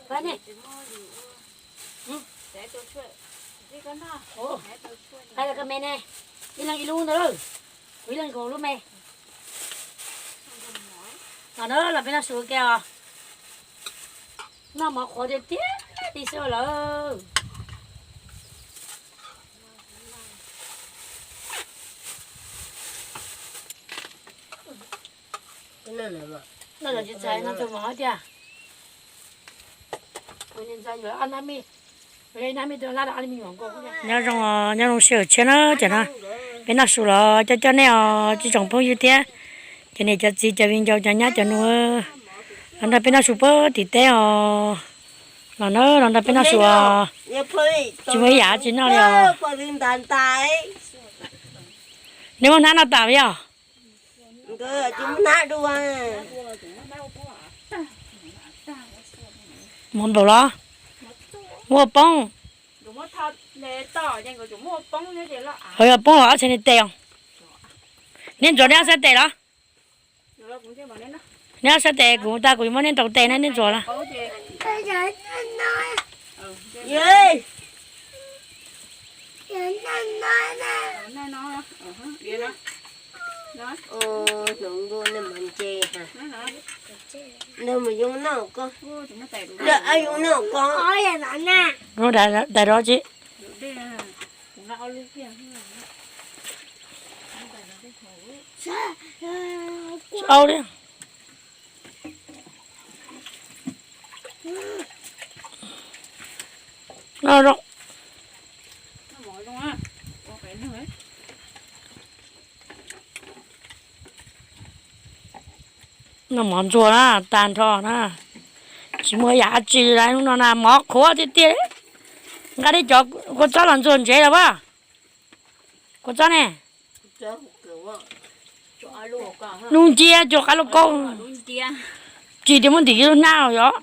Ua ne. Ua, qai los koj me ne, ib leeg ib lub ntawd, kuv ib leeg nkaus lub me. Los na, los peb noj su ua ke os. Noj mov qhuav tiag tiag li xwb lawm. Noj tsis txhais no tus mov tiag. Nyob zoo, nyob zoo sij hawm tshiab na, ces no peb noj su los coj coj nej os, tsoom phooj ywg thiab cov niam cov txiv, cov viv ncaus, cov nyab cov nus, los nrog peb noj su puag tim teb os. Los na, los nrog peb noj su os. Tsis muaj ib yam tsis noj li os. Neb muab hnab noj tas yog? Mov nplaum los? Muaj poob. Ho yog poob los ob txhais niag tes os. Neb ntxuav neb ob sab tes los? Neb ob sab tes kuv tas kuv yuav muab neb ntaus tes na, neb ntxuav los? Dais rov tsis. Tsis au li. Noj zoo. Noj mov ntxuag na, tag nrho na. Tsis muaj yam dab tsi li hnub no na, mov qhuav tiag tiag. Nqa nej cov kua txob los ntxuag ntsev los as. Kua txob ne? Lub nciab, cua qab lub kaub. Tsis tias muab ntim lub hnab los yog?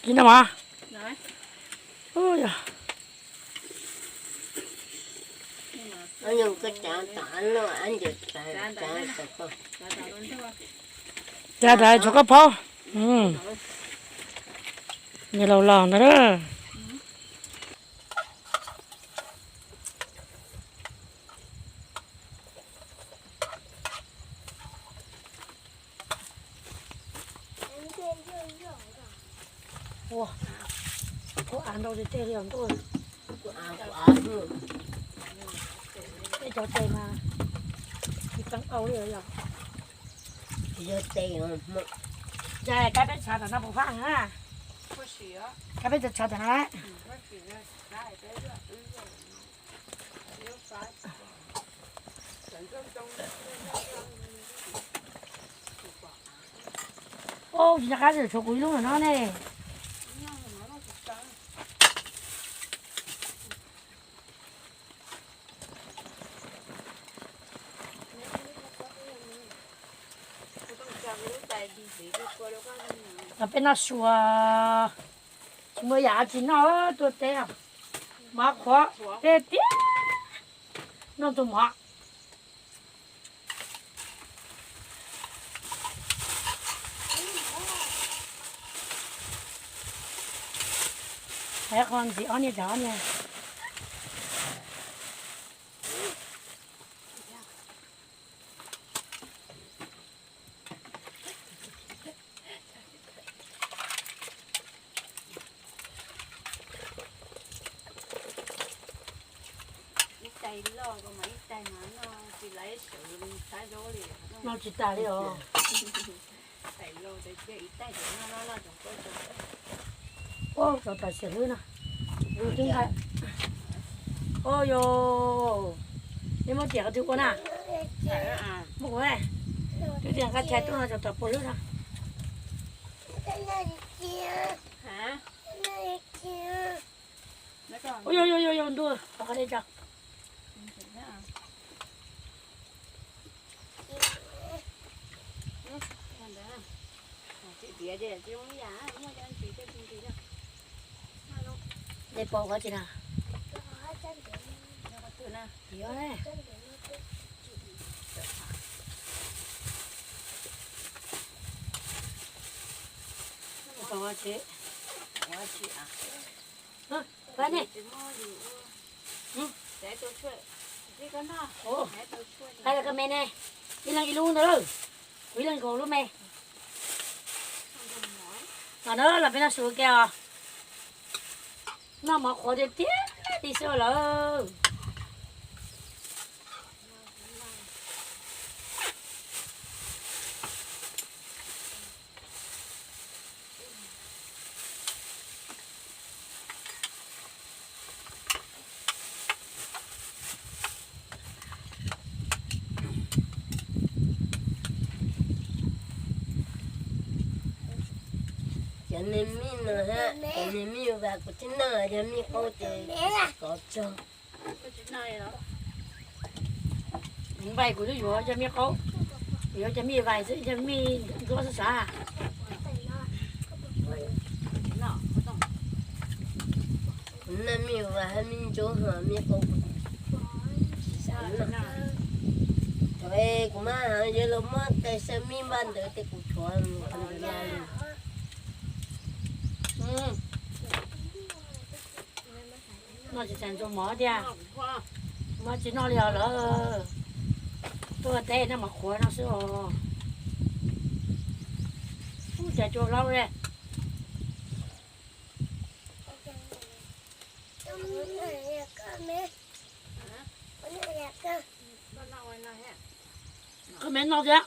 Tsis no mas. Tsa tas tshuav koj phaub. Nws laus laus ntawd. Ua, kuv av ntau tiag tiag li os ntuj. Tej cov tes mas tsis teeb au li os. Cas kab peb tshav tom no puas faj na? Kab peb tshav tom no lawm. Ub, tsis nco qab tshuav kuv ib lub no ne. Los peb noj su, tsis muaj yam tsis noj, tuaj teb, mov qhuav tiag tiag, noj tus mov. Qhov ntxiv ob niag, ob niag. Noj tsis tas li os. Ua, cov tam xiam hlwb no. Ua yos, nej muab tiam qhov twg ua na? Muab kuv, twb tias nqa chais tuaj no cov tam puas hlwb no. Ua yos yos yos yos ntuj, qhov dej tso. Dej paus qhov tsis na. Yuav ne. Pab ne. Ua li koj me ne, ib leeg ib lub ntawd, kuv ib leeg kuv lub me. Los na, los peb noj su ua ke os. Noj mov qhuav tiag tiag li xwb lawm. Cov niag mij no, cov niag mij vas kuv tsis noj, yog mij qaub ces kov tsog. Vais kuv twb yuav cov mij qaub, yuav cov mij vais xwb, cov mij ntsuab xwb sav. Kuv noj mij vas hab mij ntsuab ho mij qaub kuv tsis xav noj. Thaum kuv mab yog los muab tais saw mij npaj ntawd ces kuv tshuav mus qhov ntawd na. Noj tsis txais ntxuag mov tiag, mov tsis noj li os lawm. Tuaj teb noj mov qhuav no xwb os. Ub, cas cua hlob li. Koj me noj thiab.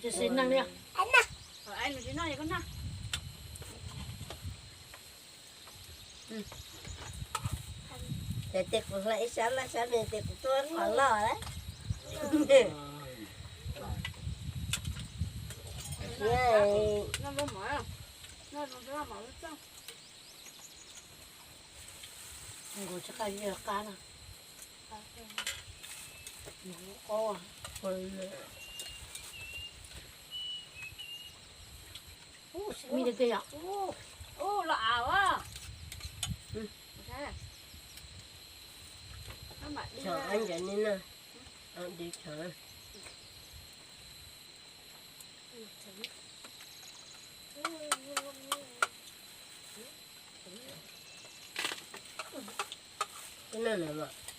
Tsis xis neej li. Ces kuv hlais ib sab laj sab me ces kuv tuaj qhov loj lawm. Nkaus tsis qab, qab na. Qaub. Ub, sib mij tiag tiag yom. Ub, los av.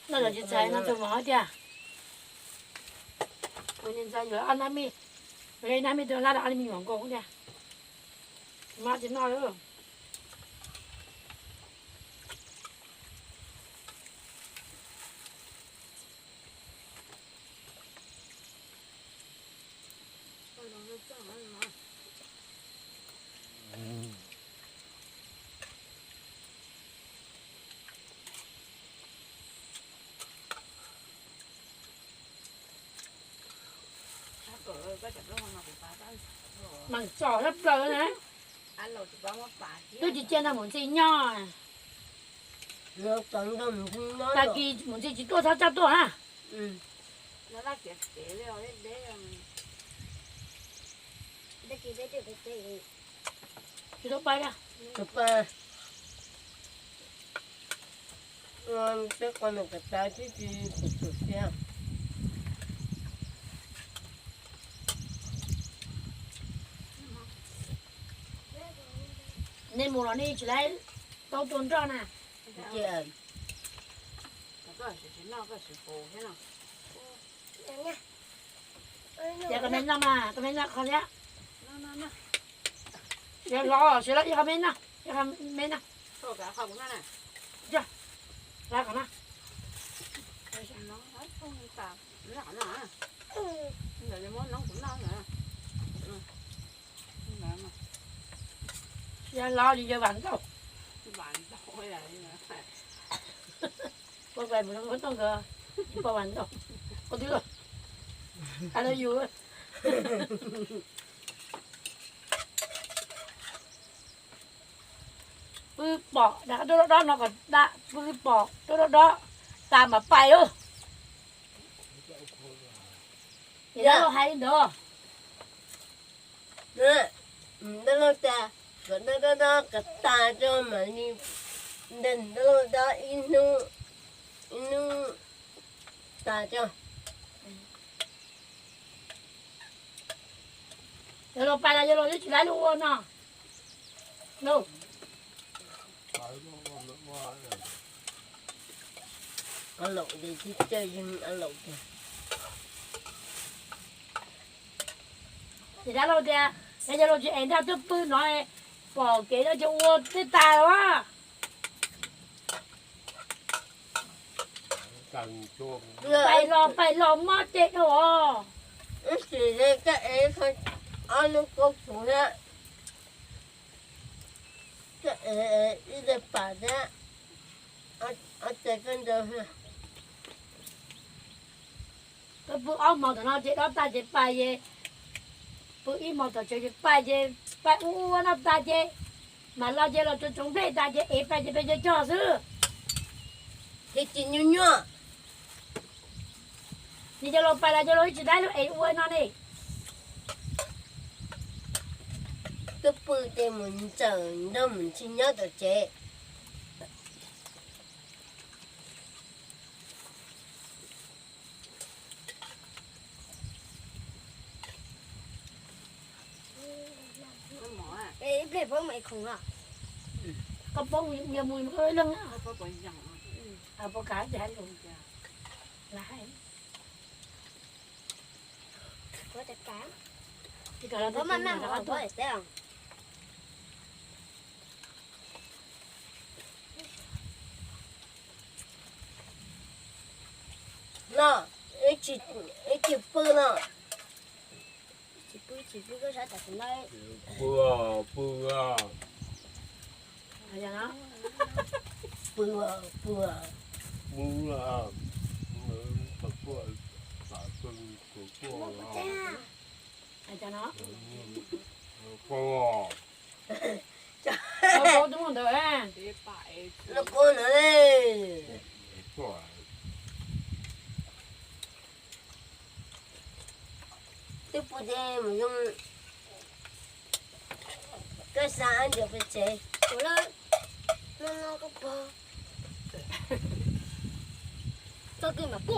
Noj los tsis txais, noj txog mov tiag. Kuv niag ntxhais yuav ob nab mij, yuav ib nab mij rau lab rau ob nab mij nyuam nkaus tiag. Mab tsis noj li. Mas txom tshaj plaws na. Twb tsis cia nrog mus ntxi nyob. Tag kis mus ntxi tsis tuaj txhob coj tuaj na. Tsis tau pais li. Peb qo nws kav tav tib si kuv txawm sia. Nej mus los nej tsis laib taub tua nroj na. Ces koj me noj mas, koj me noj qhov thiab. Yog los siav los ib qho me noj, ib qho me noj. Yog, laib qhov no. Yog los li yawg Vam Ntauj. Poj Vam Ntauj nkawd, poj Vam Ntauj, qhov twg los, I love you. Pw pom rau dob dob no kom da, pw pom rau dob dob, tas mam pais os. Ces dab laug hais li ntawd. Dab laug tias kom dob dob dob kom tas tso mam li ntes dab laug dob ib hnub, ib hnub tas tso. Yog los pais los yog los tsis laib lub ua no. Ces dab laug tias, yog yog los tsis es nrog twb pw no, pom kev no ces ua tej tas los. Pais los pais los mob ceg dhau os. Ib sim li koj ev ob lub koob puv thiab, koj ev ib daim pam thiab, ob tais koj ntaus thiab. Koj pw ob hmos tom no ces dob tas ces pais ces, pw ib hmos tom tsev ces pais ces, pais ua ua noj tas ces mam los ces los tsoom tsoom nplej tas ces ev pais ces peb cog cog xwb. Ces tsis nyuaj nyuaj. Ces yog los pais los yog los tsis laib lub es ua no ne. Twb pw ces mus ntxawm nrog mus ntxhi nyob tom tsev. Ib pliag peb mus ev khoom no. Koj paub yog mus ib leeg, puas kav cas lus. No, ib tsis pw no. Tsis pw, tsis pw, koj sab tam sim no. Pw, pw. Pw, pw. Pw, pw. Pw. Lub koob ntawd. Twb pw ces mus zoo, koj xa ab ntias pem tsev. Ua lawm, no no koj pog, txog twg mam pw.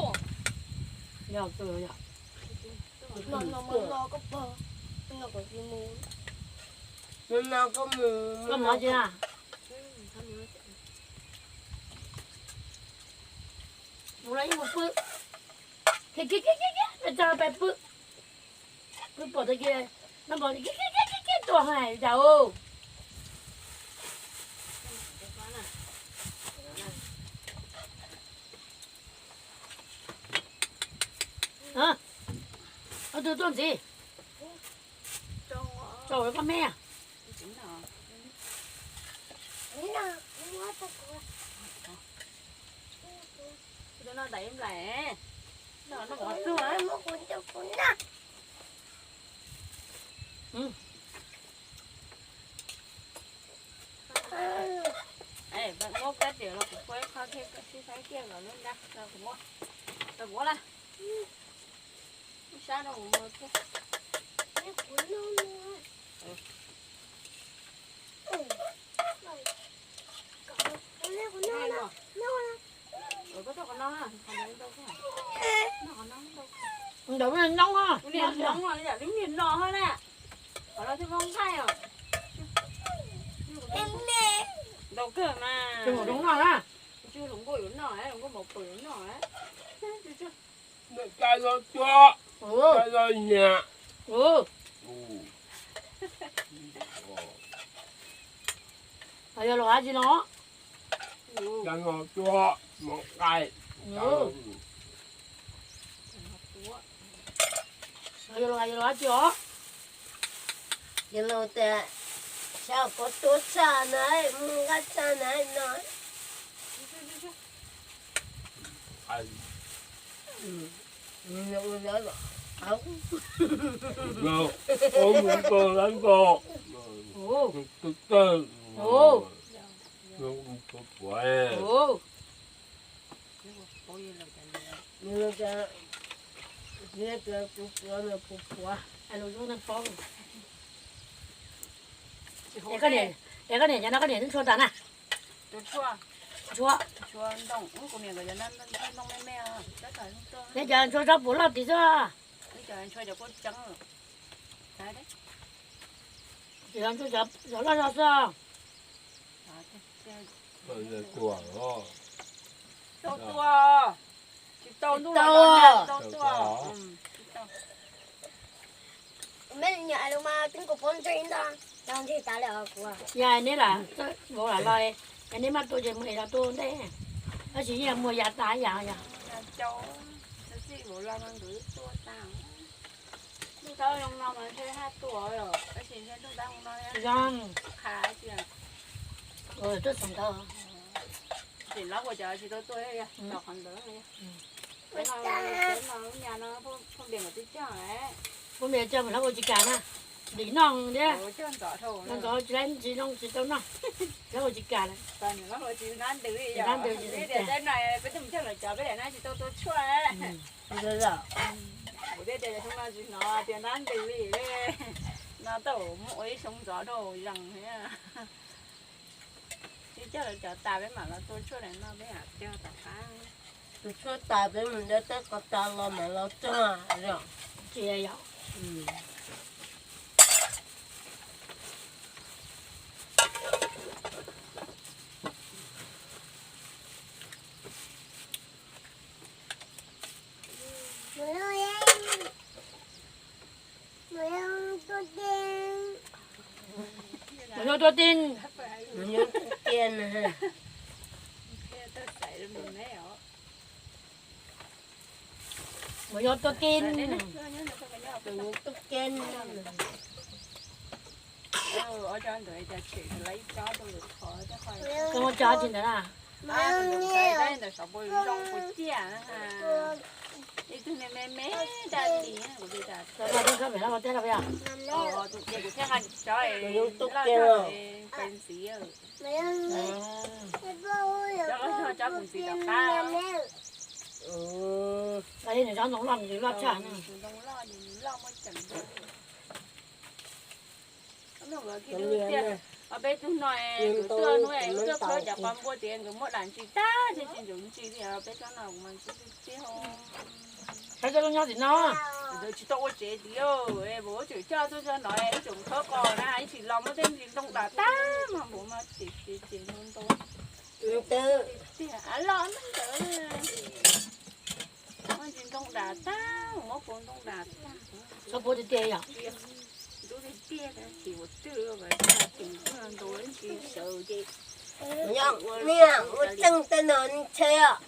Yog, yog. No no no no koj pog, no kom tsis mus. No no koj mus, koj mus tsis a? Mus los yeej mus pw. Kiag kiag kiag kiag, tso pais pw. Pw pom tag kis no pom kiag kiag kiag kiag tuaj hais cas. Ob tug tuaj ntxiv. Tso koj me. Muab kab tias los kuv ua ib qho thiab, sib faib kiag los lub nrab los kuv muab, los kuv muab na. Ib sab no kuv muab thiab. Ntawd noo, lub niag no na, qhov no thiaj muaj nqaij os. Ntau kawg mas. Zoo noj na. Zoo nkuaj yuav noj, zoo nkuaj mov pw yuav noj. Cai no cua, cai no nyiam. Yog los hais tsis no. Cai no cua, mov qais. Yog los hais tsis os. Yog los tias xyov koj tuaj tshaj na, mus nqa tshaj na no. Es koj niam, cov no koj niam twb ntshua tas na? Ntshua. Neb cov ntshua tsob puav loj tid xwb. Cov ntshua cov loj zog xwb. Tsis tau ntuj los tau tuaj. Mej nyuam lus mas twb kuv paub ntseg ntau, ntseg tas li os kuv. Yog neb lam vauv lam los, yog neb maj tua ces mus es los tua ntej, tab sis yeej muag yam tas yam yog. Cau, txij vauv los no nkawd tuaj tas. Ntuj taub zoo no mas ntshe haj tuaj os, tab sis ntshe ntuj taub zoo no zoo qha tias tuaj txog ntawd. Tseem lawv ua cov tsis tau tuaj, cov qhov ntawd. Peb no, peb no lub nyas no phooj ywg nkawd twb coj lawm. Phooj ywg coj mas lawv ua tsis kam na, ntim noj thiab. Noj ntxov tsis laib tsis zoo tsis tau noj, lawv ua tsis kam lawm. Peb tus mus coj lawv cov peb daim na tsis tau tua tshuaj. Kuv thiaj tias xyoo no tsis hnov tias ntab ntws li, no tau muaj ua ib xyoo ntxov rau zees thiab. Tsis coj lawv cov tas peb mam los tua tshuaj daim no peb mam cog tom qab. Tus tshuaj tas peb mus dab teb qhov tas los mam los cog. Tsis yog. Mus yog tua tij. Mus yog tua tij. Koj muab tso tsis ntawd na. Ntawm saum puas zoo puas ciaj. Ib tug me me me daj li kuv li tas. Ces kuv thiaj nqa cov loj zog pes ntxiv. Cov loj zog cov kuv ntxiv tom qab. Ntoo loj, ntoo loj muaj ceem. Peb tug no kuv tuaj hnub kuv tuaj khawb cov qos npua ces nkawd muab dam ntsis tag ces tsis ntsuav ntsis li, peb tsob no kuv mas ntxim tiag. Qhov cov loj nyob tim no, nkawd tsis tau ua tsev tiag, vauv tseem coj tuaj txog no ib tsoom khawb qos na ib tsis los muab tej ntsis ntoo dam tag mas npua mas ces ces ces ntoo ntoo. Tiag, av loj ntawd. Muab ntsis ntoo dam tag, muab puav ntoo dam tag. Txhob puav tiag tiag yom. Ntub tiag tiag, tsis ua twj, tsis ua ntoo ntsis sawv ces. Ua tseej tej no ntshe os.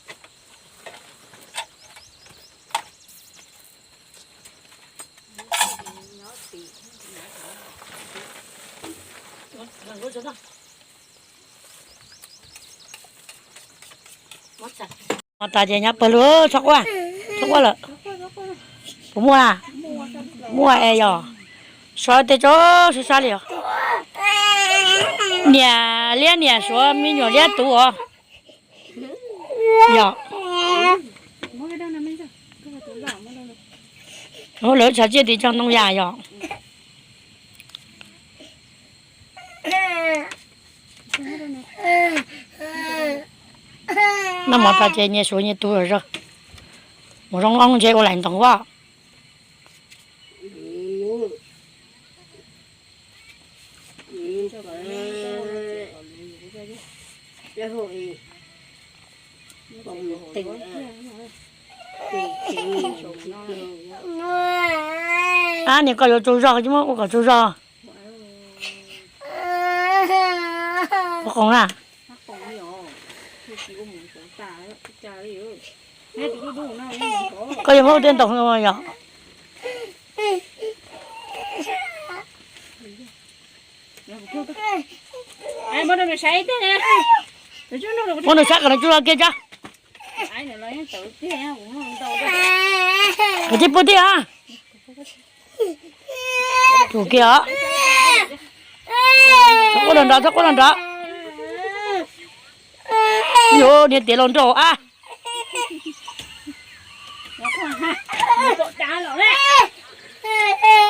Ho tas ces nyob pawg lug, txhob quaj, txhob quaj lawm. Puas muaj na? Muaj es yog. Sov tej tso sab sab li os. Niam liab niam suav me nyuam liab tus os. Yog. Lawv tshav tsiaj tim tsoog ntoo yam yog. Noj mov tas ces nyias suav nyias tus zog. Mus zoo oo ntshe ua laim ntoos vaj. Ab, niam koj yuav tsaug zog, ua kom tsaug zog. Ua qoos na. Koj yuav muab tej ntaus yom? Muab nws saib kom nws tsuj kiag tso. Kuv tsis pub tiag. Tus kiag os. Txhob quaj los nrad, txhob quaj los nrad. Yog niag tiav los nrog a. Dav los ne.